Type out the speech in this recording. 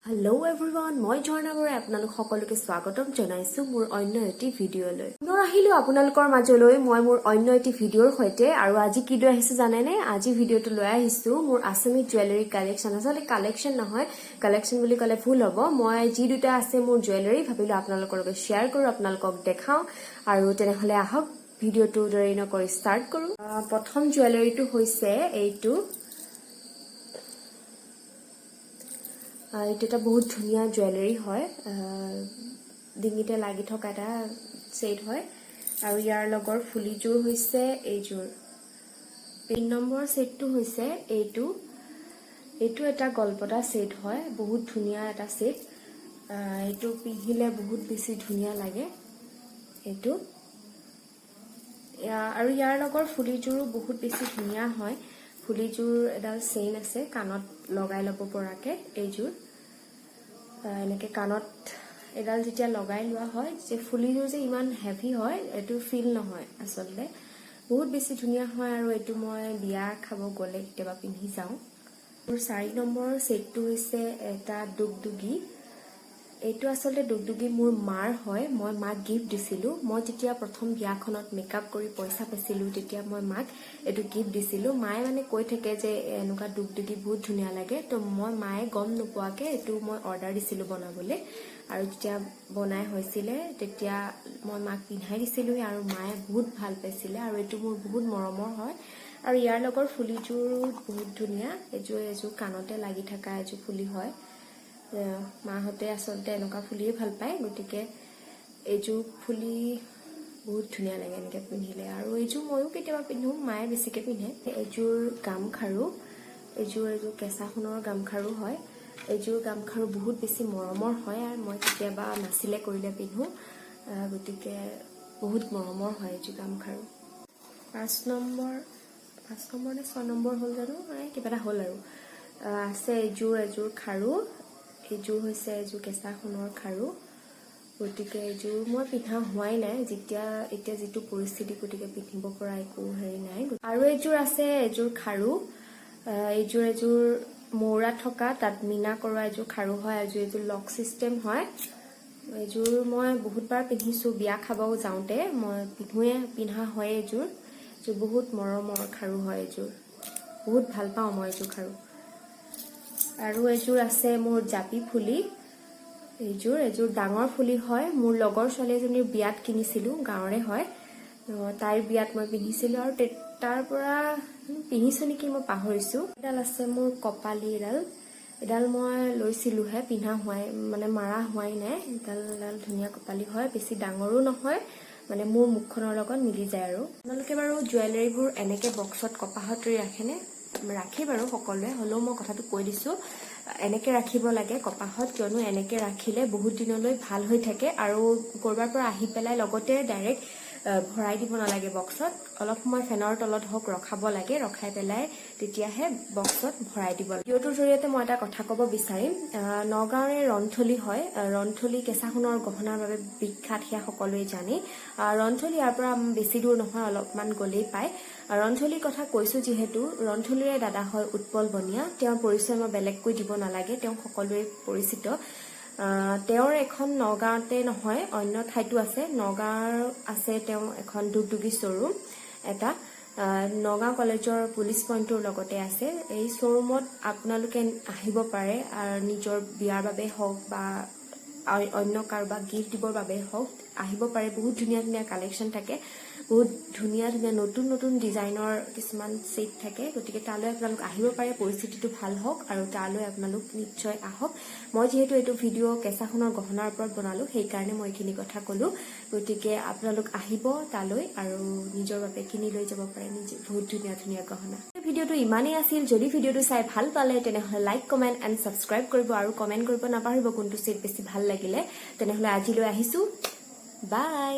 Hello' everyone, মই ঝৰ্ণা বৰাই আপোনালোক সকলোকে স্বাগতম জনাইছো মোৰ অন্য এটি ভিডিঅ'লৈ। পুনৰ আহিলো আপোনালোকৰ মাজলৈ মই মোৰ অন্য এটি ভিডিঅ'ৰ সৈতে। আৰু আজি কি লৈ আহিছো জানেনে? আজি ভিডিঅ'টো লৈ আহিছো মোৰ আছামিজ জুৱেলাৰী কালেকশ্যন। আচলতে কালেকশ্যন নহয়, কালেকশ্যন বুলি ক'লে ভুল হ'ব। মই যি দুটা আছে মোৰ জুৱেলাৰী, ভাবিলো আপোনালোকৰ লগত শ্বেয়াৰ কৰোঁ, আপোনালোকক দেখাওঁ। আৰু তেনেহ'লে আহক, ভিডিঅ'টো দেৰি নকৰি ষ্টাৰ্ট কৰোঁ। প্ৰথম জুৱেলাৰীটো হৈছে এইটো। এইটো এটা বহুত ধুনীয়া জুৱেলাৰী হয়। ডিঙিতে লাগি থকা এটা ছেট হয় আৰু ইয়াৰ লগৰ ফুলিযোৰ হৈছে এইযোৰ। 3 নম্বৰ ছেটটো হৈছে এইটো। এইটো এটা গলপতা ছেট হয়, বহুত ধুনীয়া এটা ছেট। এইটো পিন্ধিলে বহুত বেছি ধুনীয়া লাগে এইটো। আৰু ইয়াৰ লগৰ ফুলিযোৰো বহুত বেছি ধুনীয়া হয়। ফুলিযোৰ এডাল চেইন আছে কাণত লগাই ল'ব পৰাকে। এইযোৰ এনেকে কাণত এডাল যেতিয়া লগাই লোৱা হয় যে, ফুলিযোৰ যে ইমান হেভি হয়, এইটো ফিল নহয়। আচলতে বহুত বেছি ধুনীয়া হয় আৰু এইটো মই বিয়া খাব গ'লে কেতিয়াবা পিন্ধি যাওঁ। মোৰ 4 নম্বৰ ছেটটো হৈছে এটা দুগদুগী। এইটো আচলতে দুগদুগী মোৰ মাৰ হয়। মই মাক গিফ্ট দিছিলোঁ। মই যেতিয়া প্ৰথম বিয়াখনত মেকআপ কৰি পইচা পাইছিলোঁ, তেতিয়া মই মাক এইটো গিফ্ট দিছিলোঁ। মায়ে মানে কৈ থাকে যে এনেকুৱা দুগদুগী বহুত ধুনীয়া লাগে। তো মই মায়ে গম নোপোৱাকৈ এইটো মই অৰ্ডাৰ দিছিলোঁ বনাবলৈ আৰু যেতিয়া বনাই হৈছিলে, তেতিয়া মই মাক পিন্ধাই দিছিলোঁ আৰু মায়ে বহুত ভাল পাইছিলে। আৰু এইটো মোৰ বহুত মৰমৰ হয় আৰু ইয়াৰ লগৰ ফুলিযোৰো বহুত ধুনীয়া। এযোৰ এযোৰ কাণতে লাগি থকা এযোৰ ফুলি হয়। মাহঁতে আচলতে এনেকুৱা ফুলিয়ে ভাল পায়, গতিকে এইযোৰ ফুলি বহুত ধুনীয়া লাগে এনেকৈ পিন্ধিলে। আৰু এইযোৰ ময়ো কেতিয়াবা পিন্ধো, মায়ে বেছিকৈ পিন্ধে। এইযোৰ গামখাৰু। এইযোৰ এযোৰ কেঁচা সোণৰ গামখাৰু হয়। এইযোৰ গামখাৰু বহুত বেছি মৰমৰ হয় আৰু মই কেতিয়াবা নাচিলে কৰিলে পিন্ধো। গতিকে বহুত মৰমৰ হয় এইযোৰ গামখাৰু। 5 নম্বৰ, 5 নম্বৰ নে 6 নম্বৰ হ'ল জানো, এই কিবা এটা হ'ল। আৰু আছে এইযোৰ এযোৰ খাৰু। এইযোৰ হৈছে এযোৰ কেঁচা সোণৰ খাৰু। গতিকে এইযোৰ মই পিন্ধা হোৱাই নাই যেতিয়া এতিয়া যিটো পৰিস্থিতি, গতিকে পিন্ধিব পৰা একো হেৰি নাই। আৰু এইযোৰ আছে এযোৰ খাৰু। এইযোৰ এযোৰ মৌৰা থকা, তাত মীনা কৰোৱা এযোৰ খাৰু হয়। এযোৰ এযোৰ লক চিষ্টেম হয়। এইযোৰ মই বহুতবাৰ পিন্ধিছোঁ। বিয়া খাব যাওঁতে মই পিন্ধোৱে, পিন্ধা হয় এইযোৰ। এইযোৰ বহুত মৰমৰ খাৰু হয়। এইযোৰ বহুত ভাল পাওঁ মই এইযোৰ খাৰু। আৰু এইযোৰ আছে মোৰ জাপি ফুলি। এইযোৰ এযোৰ ডাঙৰ ফুলি হয়। মোৰ লগৰ ছোৱালী এজনীৰ বিয়াত কিনিছিলোঁ, গাঁৱৰে হয়। তাইৰ বিয়াত মই পিন্ধিছিলোঁ আৰু তাৰ পৰা পিন্ধিছোঁ নেকি মই পাহৰিছোঁ। এডাল আছে মোৰ কপালি। এডাল এডাল মই লৈছিলোঁহে, পিন্ধা হোৱাই মানে মাৰা হোৱাই নাই। এডাল এডাল ধুনীয়া কপালি হয়, বেছি ডাঙৰো নহয়, মানে মোৰ মুখখনৰ লগত মিলি যায়। আৰু আপোনালোকে বাৰু জুৱেলাৰীবোৰ এনেকে বক্সত কপাহত ৰাখেনে? ৰাখে বাৰু সকলোৱে, হ'লেও মই কথাটো কৈ দিছোঁ। এনেকে ৰাখিব লাগে কপাহত, কিয়নো এনেকে ৰাখিলে বহুত দিনলৈ ভাল হৈ থাকে। আৰু ক'ৰবাৰ পৰা আহি পেলাই লগতে ডাইৰেক্ট ভৰাই দিব নালাগে বক্সত। অলপ সময় ফেনৰ তলত হওক ৰখাব লাগে। ৰখাই পেলাই তেতিয়াহে বক্সত ভৰাই দিব লাগে। ভিডিঅ'টোৰ জৰিয়তে মই এটা কথা ক'ব বিচাৰিম। নগাঁৱৰে ৰন্থলী হয়। ৰন্থলী কেঁচা সোণৰ গহনাৰ বাবে বিখ্যাত, সেয়া সকলোৱে জানে। ৰন্থলী ইয়াৰ পৰা বেছি দূৰ নহয়, অলপমান গ'লেই পায়। ৰন্থলীৰ কথা কৈছো যিহেতু, ৰন্থলীৰে দাদা হয় উৎপল বনিয়া। তেওঁৰ পৰিচয় মই বেলেগকৈ দিব নালাগে, তেওঁ সকলোৱে পৰিচিত। তেওঁৰ এখন নগাঁৱতে নহয়, অন্য ঠাইতো আছে। নগাঁৱৰ আছে তেওঁ এখন দুগদুগী শ্ব'ৰুম এটা। নগাঁও কলেজৰ পুলিচ পইণ্টটোৰ লগতে আছে। এই শ্ব'ৰুমত আপোনালোকে আহিব পাৰে আৰু নিজৰ বিয়াৰ বাবে হওক বা অন্য কাৰোবাক গিফ্ট দিবৰ বাবে হওক, আহিব পাৰে। বহুত ধুনীয়া ধুনীয়া কালেকশ্যন থাকে, বহুত ধুনীয়া ধুনীয়া নতুন নতুন ডিজাইনৰ কিছুমান ছেট থাকে। গতিকে তালৈ আপোনালোক আহিব পাৰে। পৰিস্থিতিটো ভাল হওক আৰু তালৈ আপোনালোক নিশ্চয় আহক। মই যিহেতু এইটো ভিডিঅ' কেঁচা সোণৰ গহনাৰ ওপৰত বনালো, সেইকাৰণে মই এইখিনি কথা ক'লো। গতিকে আপোনালোক আহিব তালৈ আৰু নিজৰ বাবে কিনি লৈ যাব পাৰে নিজে বহুত ধুনীয়া ধুনীয়া গহনা। ভিডিঅ'টো ইমানেই আছিল। যদি ভিডিঅ'টো চাই ভাল পালে, তেনেহ'লে লাইক, কমেণ্ট এণ্ড ছাবস্ক্ৰাইব কৰিব আৰু কমেণ্ট কৰিব নাপাহৰিব কোনটো ছেট বেছি ভাল লাগিলে। তেনেহ'লে আজিলৈ আহিছো, বাই।